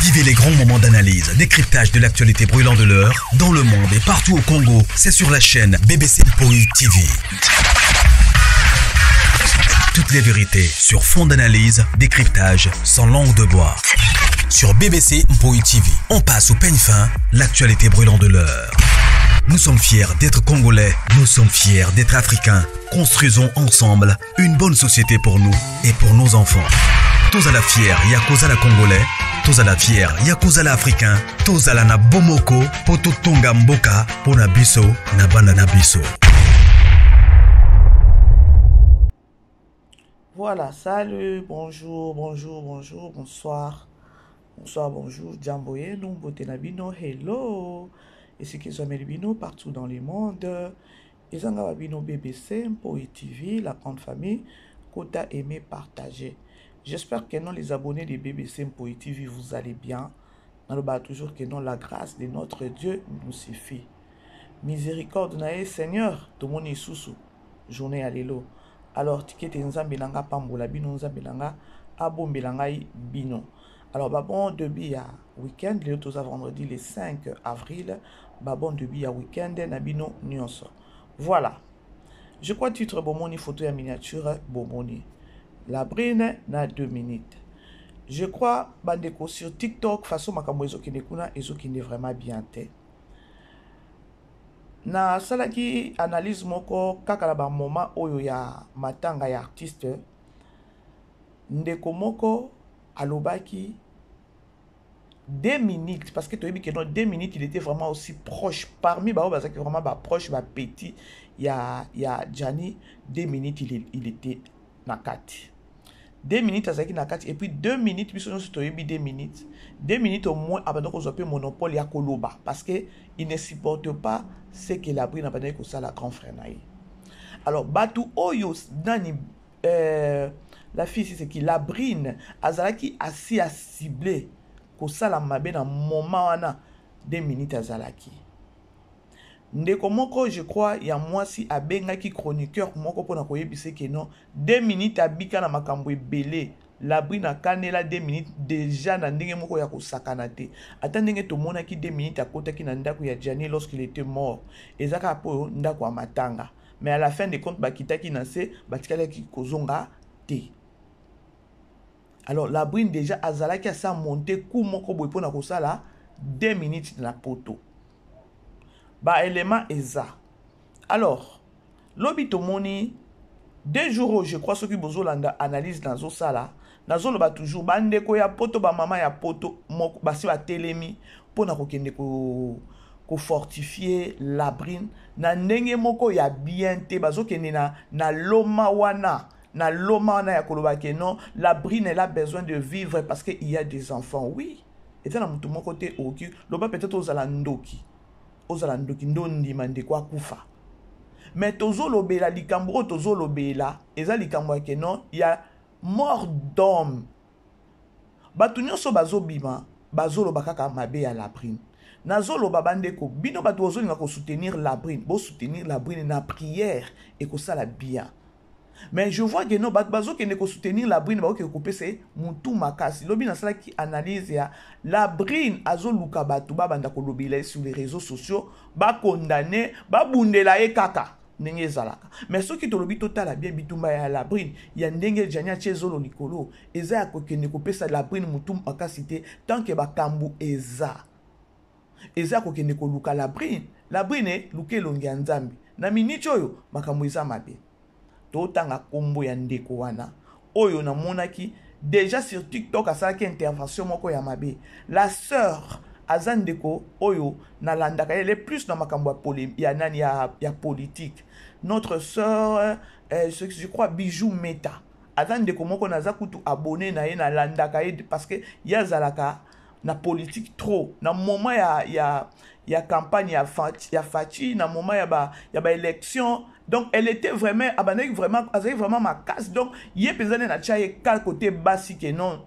Vivez les grands moments d'analyse, décryptage de l'actualité brûlante de l'heure, dans le monde et partout au Congo. C'est sur la chaîne BBC Mpoi TV. Toutes les vérités sur fond d'analyse, décryptage, sans langue de bois. Sur BBC Mpoi TV, on passe au peigne fin l'actualité brûlante de l'heure. Nous sommes fiers d'être Congolais, nous sommes fiers d'être Africains. Construisons ensemble une bonne société pour nous et pour nos enfants. Tous à la fière, Yakuza la Congolais, tous à la fière, Yakuza la Africain, tous à la na Bomoko, Poto Tonga Mboka, Pona Biso, na Bana Biso. Voilà, salut, bonjour, bonjour, bonjour, bonsoir. Bonsoir, bonjour, jambo yenu, mbote na bino, hello. Esika ezwameli bino partout dans le monde. Eza nga wa bino BBC Mpoyi TV, la grande famille. Kota aimer, partager. J'espère que non, les abonnés de BBC Mpoyi TV, vous allez bien. Naloba toujours que non, la grâce de notre Dieu nous suffit. Miséricorde na ye Seigneur, tomoni lisusu journée ya lelo. Alors tikete Nzambe na nga pambola bino, Nzambe na nga abombela ngai bino. Alors ba bon début ya week-end, lelo toza vendredi le 5 avril, ba bon début ya week-end na bino nyonso. Voilà. Je crois titre bomoni, photo ya miniature bomoni. La brine na 2 minutes. Je crois bandeko sur TikTok façon makambo ezokende kuna ezokende vraiment bien te. Nasalaki analyse moko kaka na ba moment oyo ya matanga ya artiste. Ndeko moko alobaki 2 minutes parce que toyebi que non, 2 minutes, il était vraiment aussi proche parmi bao bazalaki vraiment ba proche, ba petit ya Gianni. 2 minutes, il était na kati. 2 minutes azalaki na kati et puis 2 minutes, biso nyonso toyebi 2 minutes. 2 minutes au moins abanda kozwa mpe monopole ya koloba parce que il ne supporte pas ce que la brine abandaki kosala grand frère na ye. Alors bato oyo nani, la fille, c'est qui, la brine azalaki asi a ciblé kosala mabe na moment wana. 2 minutes azalaki ndeko moko, je crois ya mwasi, abengaki chroniqueur moko mpona koyebisa ke non, 2 minutes abika na makambo ebele. La brine akanela 2 minutes déjà na ndenge moko ya kosakana te. Ata ndenge tomonaki 2 minutes akotaki na ndako ya Gianni lorsqu'il était mort, eza kaka mpo ndako ya matanga, mais à la fin de compte bakitaki na se, batikalaki kozonga te. Alors la brine déjà azalaki asa monte coup moko boye mpona kosala 2 minutes na poto. Baélément eza. Alors lobi tomoni 2 jours oyo, je crois soki bozolanda analyse nazosala, nazoloba toujours bandeko ya poto, bamama ya poto moko basi batelemi mpona kokende kofortifie la brine na ndenge moko ya bien te. Bazokende na loma wana, na loma wana ya koloba ke non, la brine, elle a besoin de vivre parce que il y a des enfants. Oui, eza na motu moko te okoki loba, peut-être ozala ndoki, ozala ndoki nde ondima ndeko akufa. Mais tozolobela likambo oyo tozolobela eza likambo ya ke non, ya mort d'homme. Bato nyonso bazobima, bazoloba kaka mabe ya la brine. Nazoloba bandeko, bino bato bozolinga kosoutenir la brine, bosoutenir la brine na prière, ekosala bien. Mais je vois que non, bato bazokende kosoutenir la brine, bakokende kopesa ye motu makasi. Lobi nasalaki analyse ya la brine, azoluka bato babanda kolobela ye sur les réseaux sociaux, bakondane, babundela ye kaka ndenge ezalaka. Mais soki tolobi totala bien bitumba ya la brine, ya ndenge Gianni atie zolo likolo, eza ya kokende kopesa la brine motu makasi te. Tant que bakambu eza kokende koluka la brine, la brine luka elongi ya Nzambe. Na miniti oyo makambo eza mabe. Totanga nkombo ya ndeko wana oyo namonaki déjà sur TikTok asalaki intervention moko ya mabe. La sœur aza ndeko oyo nalandaka ye le plus na makambo ya nani, ya politique. Notre sœur, je crois Bijou Meta, aza ndeko moko naza kutu abonné na ye, nalandaka ye parce que ye azalaka na politique trop na moment ya campagne ya Fatshi, na moment ya ba élection. Donc elle était vraiment, abandaki vraiment, azalaki vraiment makasi. Donc ye mpenza nde natia ye ka côté basi ke non,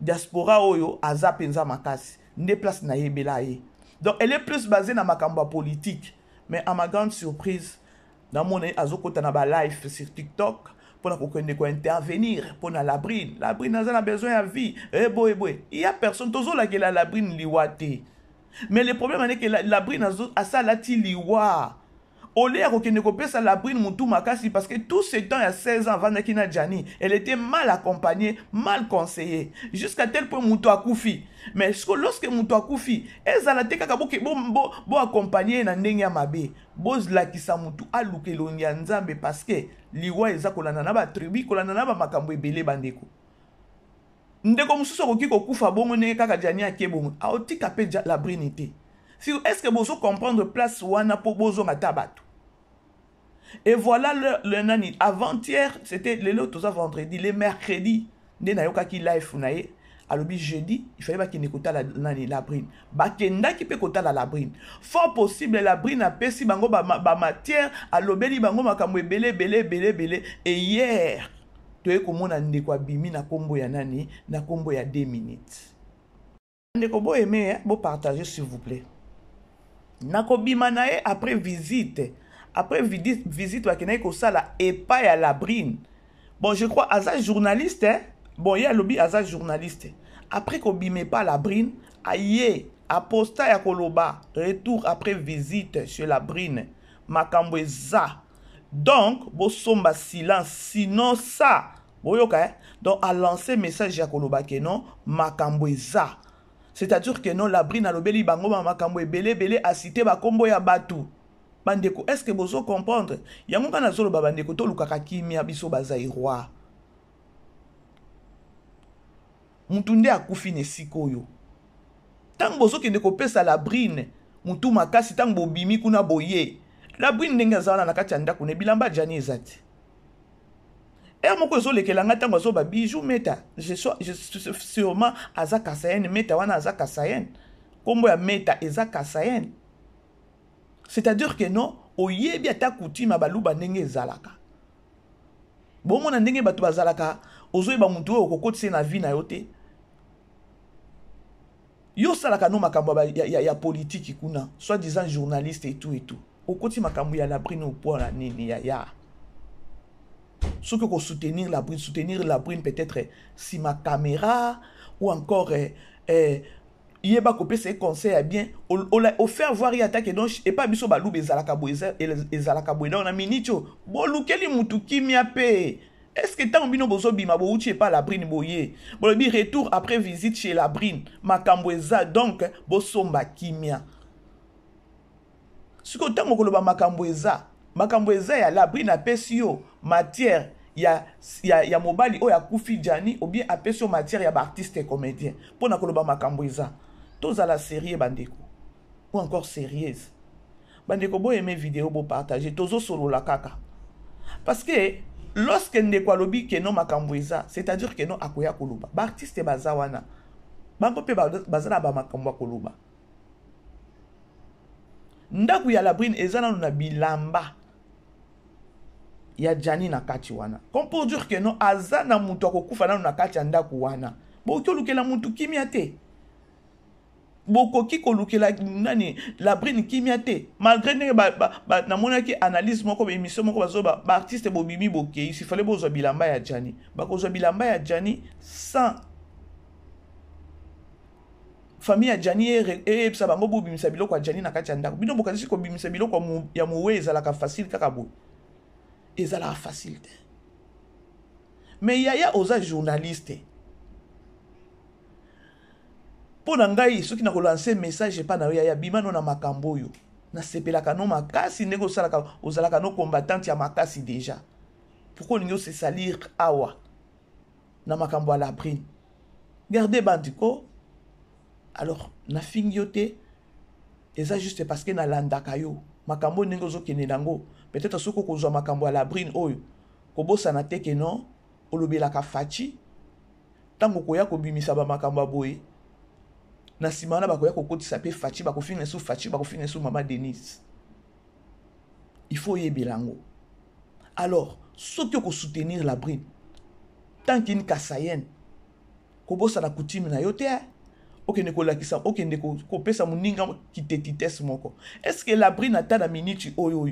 diaspora oyo aza mpenza makasi nde place nayebela ye. Donc elle est plus basée na makambo ya politique. Mais à ma grande surprise, namona ye azokota na balive sur TikTok. mpona kokende kointervenir mpona Labrine. Labrine aza na besoin ya vie, eboye boye. Il y a personne, tozolakela Labrine liwa te, mais le problème ane ke Labrine asala ti liwa. Ole ya kokende kopesa Labrine mutu makasi, parce que tout ce temps ya 16 ans avandaki na Gianni, elle était mal accompagnée, mal conseillée, jusqu'à tel point mutu akufi. Mais lorsque mutu akufi, ezala te kaka boaccompagne bo na ndenge ya mabe. Bozalakisa mutu aluka elongi ya Nzambe, parce que liwa eza kolanda na batribu, kolanda na bamakambo ebele. Bandeko, ndeko mosusu akoki kokufa bongo ndenge kaka Gianni ake bongo, aotika mpe Labrine te. Si est ce que bozo comprendre place wana mpo bozonga ta bato? Et voilà le nani, avant-hier, c'était lelo toza vendredi, le mercredi nde nayokaki live na ye. Alobi jeudi il fallait bakende kotala nani, Labrine. Bakendaki mpe kotala Labrine. Fort possible Labrine apesi bango bamatière, ba alobeli bango makambo ebele ebele ebele ebele. Et hier toye komona ndeko abimi na nkombo ya nani, na nkombo ya 2 minutes. Ndeko, boaime, bopartage s'il vous plaît. Nakobima na ye après visite, après visite bakendaki kosala epai ya Labrine. Bon, je crois aza journaliste, hein? Bon, ye alobi aza journaliste. Après kobima epai Labrine, aye aposta ya koloba retour après visite chez Labrine, makambo eza, donc bosomba silence, sinon ça boyoka, eh? Donc alancé message ya koloba ke non, makambo eza, c'est-à-dire que non, Labrine alobeli bango makambo ebele ebele, acité bakombo ya bato. Bandeko, est ce que bozo comprendre yango? Nga nazoloba, bandeko, tolukaka kimia. Biso Bazaïrois, mutu nde akufi na esika oyo. Ntango bozokende kopesa Labrine mutu makasi, ntango bobimi kuna boye, Labrine ndenge aza wana na kati ya ndako na bilamba Gianni eza te. Ere moko ezolekela ngai ntango azoba Bijou Meta, je, sûrement aza Kasaïenne. Meta wana aza Kasaïenne, nkombo ya Meta eza Kasaïenne. C'est-à-dire que non, oyebi ata coutume ya Baluba ndenge ezalaka, bomona ndenge bato bazalaka. Ozoyeba motu oyo okokotisa na vie na yo te. Yo osalaka no makambo ya, ya politiki kuna, soit disant journaliste et tout et tout, okoti makambo ya Labrine opona nini? Ya soki okosoutenir Labrine, soutenir Labrine peut-être nsima caméra ou encore yeba kopesa ye conseil ya bien, ofaire voir ye atake. Donc epa biso Baluba ezalaka boye, ezalaka boye. Donc na miniti oyo bolukeli mutu kimia mpe. Est ce que ntango bino bozobima, bouti epa Labrine, boye bolobi retour après visite chez Labrine, makambo eza, donc bosomba kimia. Sikoyo ntango koloba makambo eza, makambo eza ya Labrine apesi yo matière ya mobali oyo akufi Gianni, ou bien apesi yo matière ya baartiste comédien mpo na koloba makambo eza. Tozala sérieux, bandeko, ou encore sérieuse. Bandeko, boaime vidéo, bopartage. Tozosolola kaka parce que lorsque ndeko alobi ke non, makambo eza, c'est-à-dire ke non, akoya koloba. Baartiste baza wana, bango mpe baza na bamakambo ya koloba. Ndako ya Labrine eza nano na bilamba ya Gianni na kati wana, comme pour dire que non, aza na moto akokufa nano na kati ya ndako wana. Bokoki olukela motu kimia te? Bokoki kolukela nani, Labrine kimia te? Malgré ndenge namonaki analyse moko, émission moko, bazoba baartiste bobimi, bokei, sifale bozwa bilamba ya Gianni. Bakozwa bilamba ya Gianni sans famille ya Gianni eyebisa bango bobimisa biloko ya Gianni na kati ya ndako? Bino bokanisi kobimisa biloko ya mowe ezalaka facile kaka boye? Ezalaka facile te. Mais yaya, oza journaliste. Mpo na ngai, soki nakolance message epa na yo, yaya, bima no na makambo oyo. Nasepelaka no makasi ndenge osalaka, ozalaka no combattante ya makasi déjà. Pourquoi olingi ose salir awa na makambo ya Labrine? Garde bandiko. Alors nafingi yo te, eza juste parce que nalandaka yo makambo ndenge ozokende nango. Peut-être soki okozwa makambo ya Labrine oyo, kobosana te ke non, olobelaka Fatshi. Ntango koya kobimisa bamakambo ya boye na nsima wana, bakoya kokotisa mpe Fatshi, bakofinga esu Fatshi, bakofinga esu mama Denise. Il faut oyebela yango. Alors soki okosoutenir Labrine tant qu'une Kasaïenne, kobosana coutume na yo te. Okende kolakisa, okende kopesa moninga kitetitese moko. Est ce que Labrine ata na miniti oyo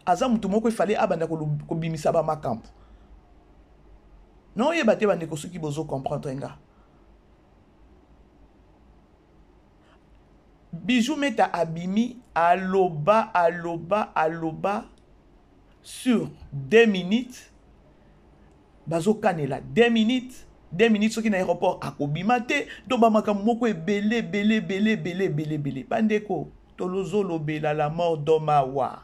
aza motu moko efale abanda kobimisa bamakambo? Naoyeba te bandeko soki bozo comprendre nga. Bijou Meta abimi aloba aloba aloba sur 2 minutes bazokanela 2 minutes 2 minutes soki na aéroport akobima te to bamakambo moko ebele ebele ebele ebele ebele ebele bandeko tolozolobela la mort d'omawa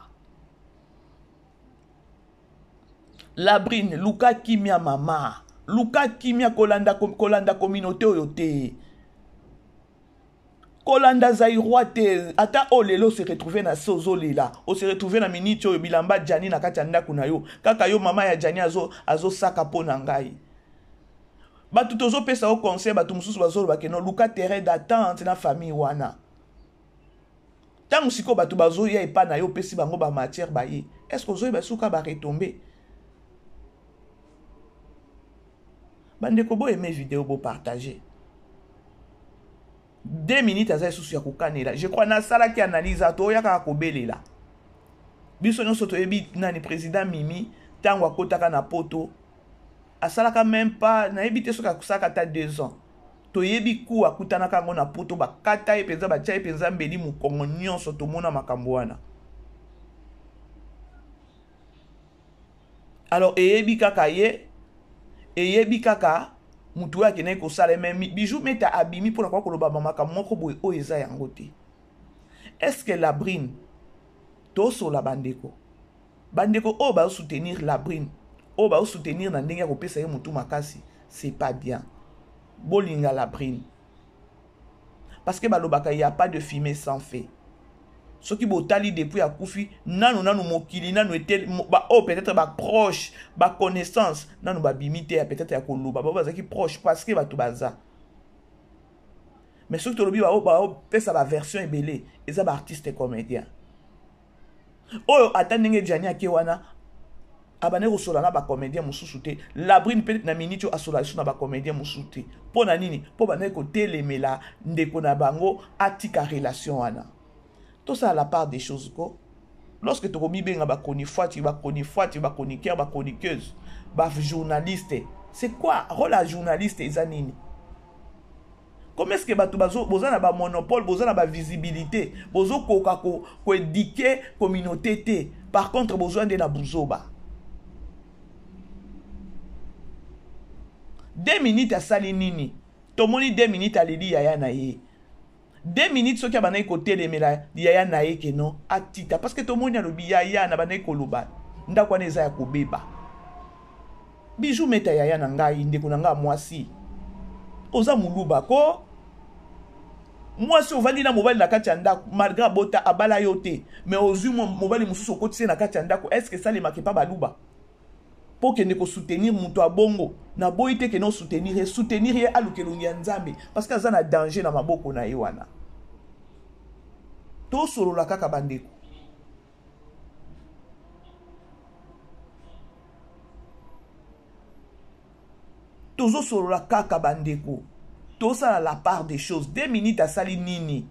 Labrine luka kimia mama luka kimia kolanda kolanda communauté oyo te kolanda zairois te ata oyo lelo ose retrouve na se ozolela ose retrouve na miniti oyo bilamba jani na kati ya ndako na yo kaka yo mama ya jani azosaka azo mpo na ngai bato tozopesa yo conseil bato mosusu bazoloba keno luka terrain d'attente na famille wana ntango sikoyo bato bazoya epai na yo opesi bango bamatière baye est ce que ozoyeba suka baretombe bandeko boyeme video bopartage 2 minutes aza lisusu ya kokanela je crois nasalaki analyse ato oya kaka kobelela biso nyonso toyebi nani président mimi ntango akotaka na poto asalaka même pas nayebi te soki asalaka ata 2 ans toyebi ku akutanaka yango na poto bakata ye mpenza batya ye mpenza mbeli mokongo nyonso tomona makambo wana alors eyebi kaka ye eyebi kaka motu oyo akendaki kosala ye me bijou meta abimi mpona koya koloba makambo moko boye oyo eza yango te est ce que labrine tosola bandeko Bandeko oyo bazo soutenir Labrine, oyo bazo soutenir na ndenge ya kopesa ye mutu makasi, c'est pas bien. Bolinga Labrine. Parce que balobaka il y a pas de fumée sans feu. Soki botali depuis akufi nanu nanu mokili nanu eteli ba oyo peut-être ba proche, ba connaissance nanu babimi te ya peut-être ya koloba ba bazaki proche parce que bato baza. Mais soki tolobi ba oyo bapesa ba version ebele eza ba artiste comédien. oyo ata ndenge Gianni ake wana abandaki kosola na bacomédien mosusu te labrine mpe na miniti oyo asola lisusu na bacomédien mosusu te mpo na nini mpo bandaki kotelemela ndeko na bango atika relation wana tosala la part des choses ko lorsque tokomibenga bachronifuati bachronifuati bachroniqueur bachroniqueuse bajournaliste c'est quoi role ya journaliste eza nini Comment est-ce que bato bazo boza na ba monopole, boza na ba visibilité, bozo koka ko ko éduquer communauté te. Par contre bozo nde na buzoba. 2 minutes asali nini? Tomoni 2 minutes aleli yaya na ye. 2 minutes soki abandaki kotelemela yaya na ye ke non atika parce que tomoni alobi yaya na bandaki koloba ndako wana eza ya kobeba. Bijou meta yaya na ngai ndeko na ngai mwasi oza muluba ko mwasi ovandi na mobali na kati ya ndako malgré abota abala yo te mais ozwi mobali mosusu okotisi ye na kati ya ndako est ce que esalemaka epa baluba mpo okende kosoutenir moto ya bongo naboyi te kende osoutenir ye soutenir ye aluka elongi ya nzambe parce que aza na danger na maboko na ye wana tosolola kaka bandeko tozosolola kaka bandeko tosala la part des choses deux minutes asali nini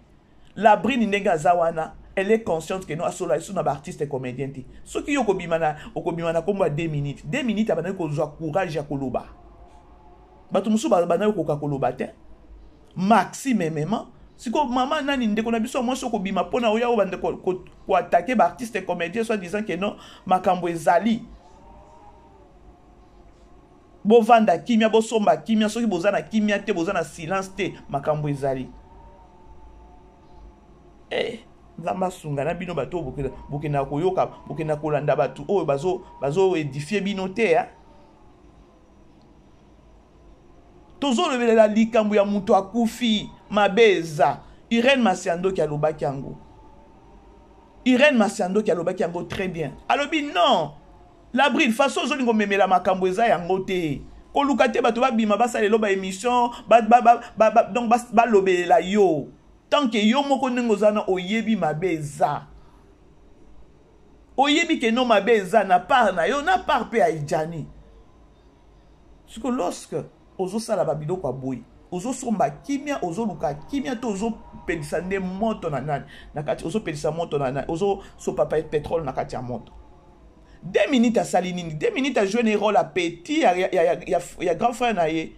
labrine ndenge aza wana elle est consciente que no asolola lisusu na baartiste comédien te soki yo okobima na okobima na nkombo ya 2 minutes 2 minutes abandaki kozwa courage ya koloba bato mosusu babandaki kokoka koloba te maxi memema sikoyo mama nani ndeko na biso ya mwasi okobima mpo na oya obanda koatake baartiste comédien soit disant que non makambo ezali bovanda kimia bosomba kimia soki boza na kimia te boza na silence te makambo ezali eh, nzambe asunga na bino bato oyo bokendaka koyoka bokendaka kolanda bato oyo bazo edifie bino te eh? tozolobelela likambo ya moto akufi mabe eza irene masiandoki alobaki yango irene masiandoki alobaki yango très bien alobi non labrine façon ozolinga omemela makambo eza yango te koluka te bato babima basala elo baémission ba, ba, ba, ba, ba, donc balobelela yo tant ke yo moko ndenge oza na oyebi mabe eza oyebi ke no mabe eza na part na yo na part mpe ya ijani siko lorsque ozosala babiloko ya boye ozosomba kimia ozoluka kimia to ozopelisa nde moto na nani na kati ozopelisa moto na nani ozosopa petrole na kati ya moto. Deux minutes asali nini? Deux minutes a joué ne rôle ya petit ya grand frère na ye.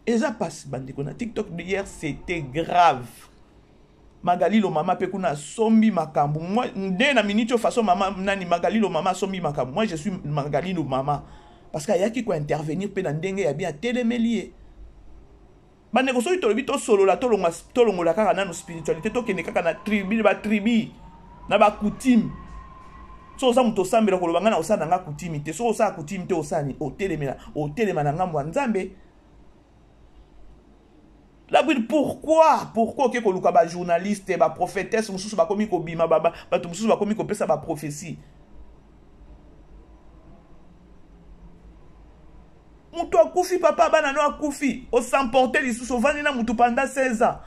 Eza pasi bandeko na TikTok hier c'était grave. Magali lo mama pe kuna asombi makambo. Moi nde na minute façon mama nani Magali lo mama asombi makambo. Moi je suis Magali lo mama parce que ayaki ko intervenir pe na ndenge ya bien atelemeli ye. Bandeko soki tolobi tosolola tolonga tolongola kaka nanu spiritualité tokende kaka na tribu ba tribu na ba coutume. Soki oza moto osambela koloba ngai na kosala na ngai coutume te. Soki osala coutume te osala nini? Otelemela otelema na ngambo ya Nzambe. La Bible, pourquoi? Pourquoi oke koluka ba journaliste, ba prophétesse mosusu bakomi kobima, bato mosusu bakomi kopesa ba prophétie. Moto akufi, papa bana no akufi, osemporte lisusu, ovandi na motu pendant 16 ans.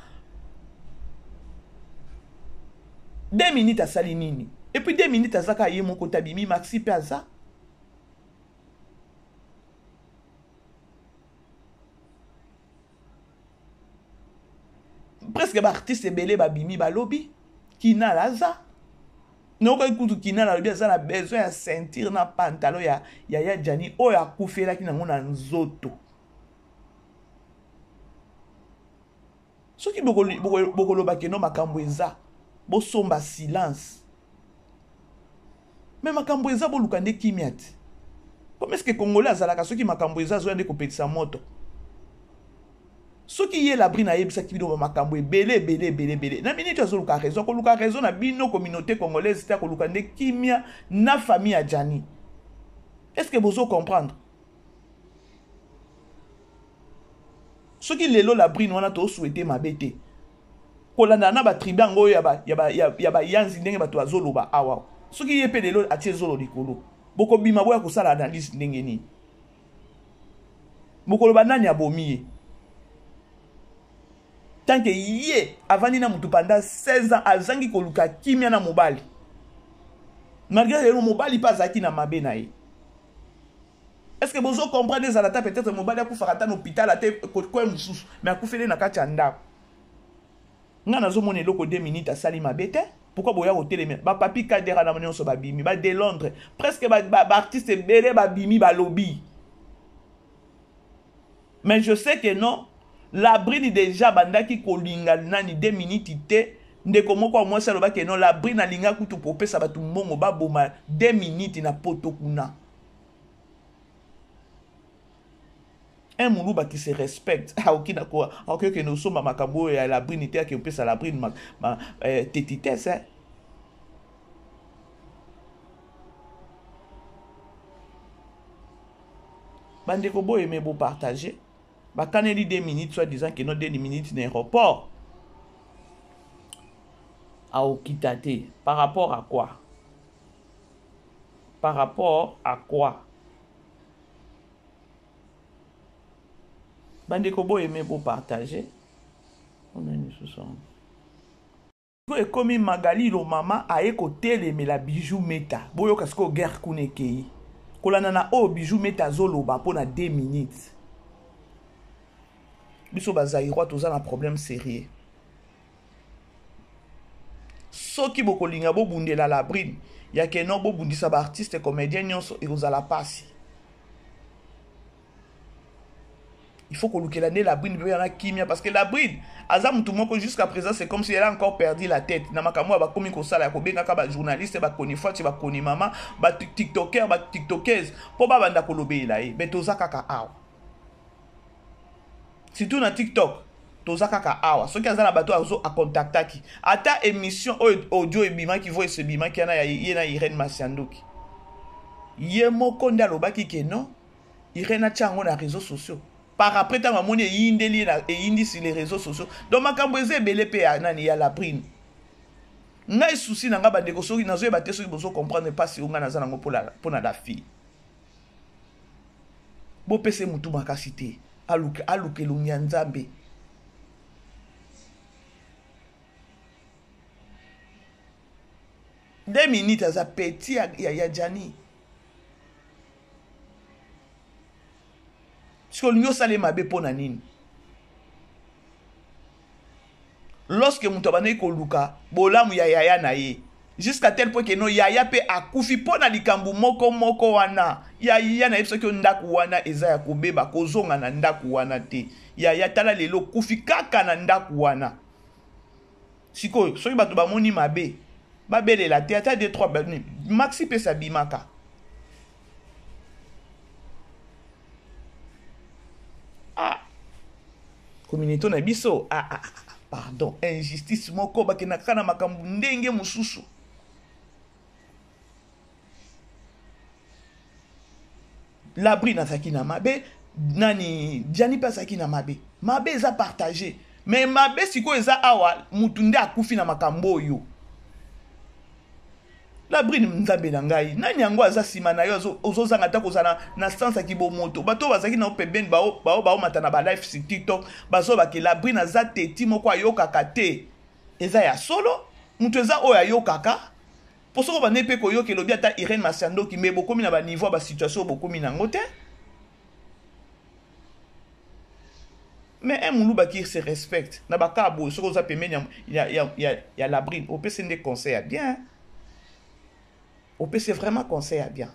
2 minutes asali nini? Et puis 2 minutes azaka ye moko tabimi, Maxi pe aza. Presque ba artiste ebele babimi balobi Kinal aza nayokaki kutu Kinal alobi aza na besoin ya ceinture na pantalon ya ya Gianni oyo akufelaki nango na nzoto. Soki bokoloba keno makambo eza bosomba silence, mais makambo eza boluka nde kimia te. Comment est-ce que Congolais azalaka soki makambo eza azoya nde kopelisa moto? Soki ye Labrine ayebisaki bino ba makambo ebele ebele ebele ebele, na minute azoluka raison, akoluka raison na bino communauté congolaise te, akoluka nde kimia na famille ya Gianni. Est-ce que bozo comprendre? Soki lelo Labrine wana to souhaiter mabe te, kolanda na ba tribu yango oyo ya ba yanzi ndenge bato bazoloba awa, soki ye pe lelo atie zolo likolo, bokobima boya kosala analyse ndenge nini? Bokoloba nani abomi ye? Tant que ye avandi na mutu pendant 16 ans azangi koluka kimia na mobali, malgré lelo mobali pe azalaki na mabe na ye. Est-ce que bozo comprendre ezala ta peut-être mobali akufaka ata na hôpital ate coin mosusu, mais akufeli na kati ya ndako. Nga nazomona eloko 2 minutes asali mabe te. Pourquoi boya kotelemela ba papi Kadera na nyonso babimi, ba de Londres, presque ba artiste ebele babimi balobi. Mais je sais que non, Labrine déjà bandaki kolinga nani 2 minutes te. Ndeko moko ya mwasi alobaki non, Labrine alinga kutu kopesa bato mbongo baboma 2 minutes na poto kuna. Un muluba qui se respecte, aoki na ko, aoki okende osomba makambo oyo ya Labrine te, ake opesa Labrine ma tetitesse, hein. Bandeko boyeme bo partager. Bakaneli 2 minutes, soit disant que non 2 minutes na aéroport. Aokita te. Par rapport à quoi? Par rapport à quoi? Bandeko boyeme bo partager. On a une sous-son. Ekomi Magali lo mama aye kotelemela Bijou Meta. Boyoka sikoyo guerre kuna ekei. Kolanda na oyo Bijou Meta azoloba mpo na 2 minutes. Biso ba Zaïrois toza na problème sérieux. Soki bokolinga bobundela Labrine ya keno bobundisa ba artiste comédien nyonso ekozala pasi. Il faut kolukela nde Labrine mpe na kimia, parce que Labrine aza mutu moko jusqu'à présent c'est comme si elle a encore perdu la tête na makambo ya bakomi kosala ya kobengaka ba journaliste, ba conifuati, ba conimama, ba tiktoker, ba tiktokeuse mpo babanda kolobela ye. Mais toza kaka awa, surtout na TikTok toza kaka awa. Soki aza na bato azo akontaktaki ata émission oyo audio ebimaki, voice ebimaki wana ya ye na Irène Masiandoki, ye moko nde alobaki ke non, Irène atia yango na réseaux sociaux. Par après ntango amoni eyindeli ye na eyindi sur les réseaux sociaux. Donc makambo eza ebele mpe ya nani ya Labrine. Ngai souci na ngai bandeko, soki nazoyeba te soki bozo comprendre mpasi oyo ngai naza nango mpo na la fille. Bopesa ye motu makasi te, aluka elongi ya Nzambe. 2 minutes aza petit ya Gianni. Soki olingi osala ye mabe mpo na nini? Lorsque Lorsque moto abandaki koluka bolamu ya yaya na ye jusqu'à tel point que no yaya mpe akufi mpo na likambo moko moko wana. Yaya nayebi soki yo ndako wana eza ya kobeba, kozonga na ndako wana te. Yaya tala lelo okufi kaka na ndako wana. Sikoyo soki bato bamoni mabe babelela te, ata 2 3 maxi mpe sabimaka. Ah, communauté na biso, ah, ah, ah, pardon, injustice moko bakendaka kaka na makambo ndenge mosusu. Labrine azalaki na mabe, nani Gianni mpe azalaki na mabe. Mabe eza partage, mais mabe sikoyo eza awa mutu nde akufi na makambo oyo. Labrine, nzambe na ngai, nani yango aza nsima na yo? Ozozanga ata kozala na sens ya kibomoto. Bato oyo bazalaki na yo pembeni, bao baomata na balife sur TikTok, bazobake Labrine aza teti moko ayokaka te. Eza ya solo, moto eza oyo ayokaka. Mpo soki obandaki mpe koyoka elobi ata Irene Masiandoki, me bokomi na baniveau ya basituation oyo bokomi na yango te. Mais un muluba qui se respecte na baka boye, soki oza pembeni ya, ya, ya, ya, ya Labrine, opesi nde conseil ya bien, opesi vraiment conseil ya bien.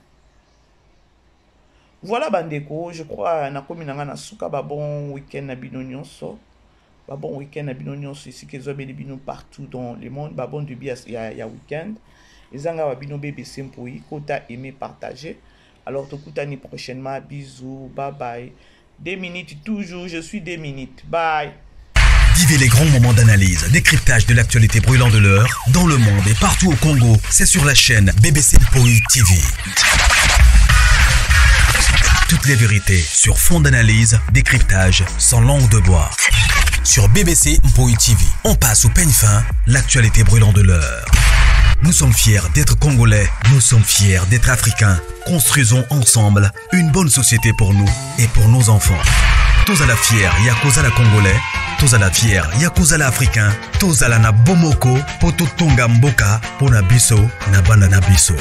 Voilà bandeko, je crois nakomi na nga na suka. Ba bon week-end na bino nyonso, ba bon week-end na bino nyonso esika ezwabeli bino partout dans le monde. Ba bon début ya, ya, ya week-end. Eza nga wa bino BBC Mpoi. Kota, aimer, partager. Alors tokutani prochainement. Bisous, bye bye. 2 minutes toujours, je suis 2 minutes. Bye. Vivez les grands moments d'analyse, décryptage de l'actualité brûlante de l'heure, dans le monde et partout au Congo. C'est sur la chaîne BBC Mpoi TV. Toutes les vérités sur fond d'analyse, décryptage, sans langue de bois. Sur BBC Mpoi TV, on passe au peigne fin l'actualité brûlante de l'heure. Nous sommes fiers d'être Congolais, nous sommes fiers d'être Africains. Construisons ensemble une bonne société pour nous et pour nos enfants. Tous à la fière, ya la Congolais, tous à la fière, ya la Africain, tous à la na Bomoko, poto tonga mboka, pona biso, na bana na biso.